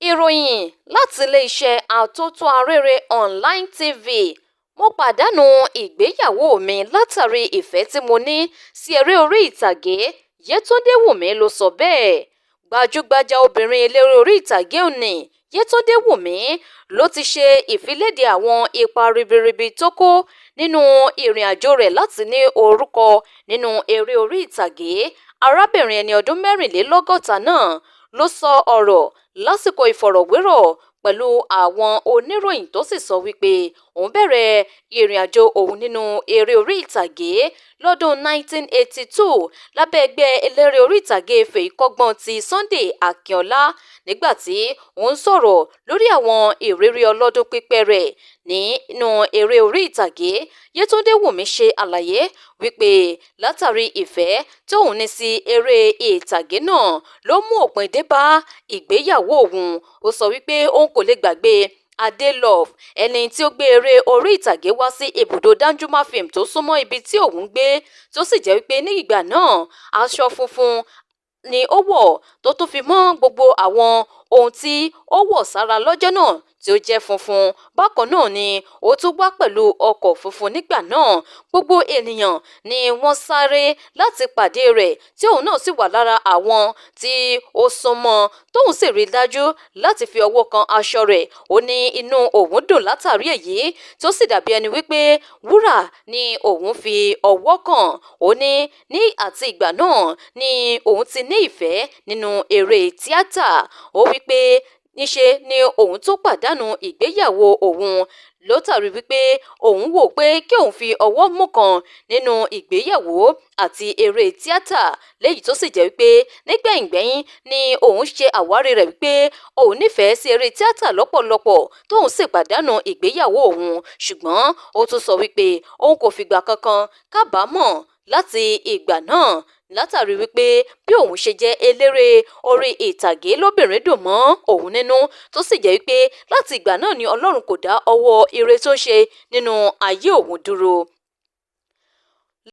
Ìròyìn láti iléeṣẹ́ Atótó-Arére Online TV. Mo pàdánù ìgbéyàwó mi látàrí ìfẹ́ tí mo ní sí eré orí ìtàgé, Yétúndé Wùmí ló sọ bẹ́ẹ̀. Gbajúgbajà obìnrin eléré orí ìtàgé òní Yétúndé Wùmí ló ti ṣe ìfiléde àwọn ipa ribiribi tó kó nínú ìrìn-àjò rẹ̀ láti ní orúkọ nínú eré orí ìtàgé. Arábìnrin ẹni ọdún mẹ́rìnlélọ́gọ́ta náà ló sọ ọ̀rọ̀ lásìkò ìfọ̀rọ̀wérọ̀ pẹ̀lú àwọn oníròyìn tó sì sọ wípé òun bẹ̀rẹ̀ ìrìn-àjò òun nínú eré orí ìtàgé lọ́dún 1982 lábẹ́ ẹgbẹ́ eléré orí ìtàgé Fèyíkọ́gbọ́n ti Sunday Akínọlá nígbà tí òun sọ̀rọ̀ lórí àwọn ìrírí ọlọ́dún pípẹ́ rẹ̀ nínú eré orí ìtàgé. Yétúndé Wùmí ṣe àlàyé wípé látàrí ìfẹ́ tí òun ní sí eré ìtàgé náà ló mú òpin dé bá ìgbéyàwó òun. Ó sọ wípé òun kò lè gbàgbé Adé Love, ẹni tí ó gbé eré orí ìtàgé wá sí ibùdó Danjuma Film tó súnmọ́ ibi tí òun ń gbé, tó sì jẹ́ wípé ní ìgbà náà aṣọ funfun ni ó wọ̀ tó tún fi mọ́ gbogbo àwọn ohun tí ó wọ̀ sára lọ́jọ́ náà tí ó jẹ́ funfun. Bákan náà ni ó tún wá pẹ̀lú ọkọ̀ funfun nígbà náà. Gbogbo ènìyàn ni wọ́n sáré láti pàdé rẹ̀ tí òun náà sì wà lára àwọn tí ó súnmọ́ tóun sì rí dájú láti fi ọwọ́ kan aṣọ rẹ̀. Ó ní inú òun dùn látàrí èyí tó sì dàbí ẹni wípé wúrà ni òun fi ọwọ́ kàn. Ó ní ní àti ìgbà náà ni òun ti ní ìfẹ́ nínú eré tíátà. Ó wípé níṣe ni òun tó pàdánù ìgbéyàwó òun látàrí wípé òun wò pé kí òun fi ọwọ́ mú kan nínú ìgbéyàwó àti eré tíátà, léyìí tó sì jẹ́ wípé nígbẹ̀yìngbẹ́yín ni òun ṣe àwárí rẹ̀ wípé òun nífẹ̀ẹ́ sí eré tíátà lọ́pọ̀lọpọ̀ tóun sì pàdánù ìgbéyàwó òun. Ṣùgbọ́n ó tún sọ wípé òun kò fìgbà kankan kábàámọ̀ láti ìgbà náà látàrí wípé bí òun ṣe jẹ́ eléré orí ìtàgé lóbìnrin dùn mọ́ òun nínú, tó sì jẹ́ wípé láti ìgbà náà ni Ọlọ́run kò dá ọwọ́ ire tó ń ṣe nínú ayé òun dúró.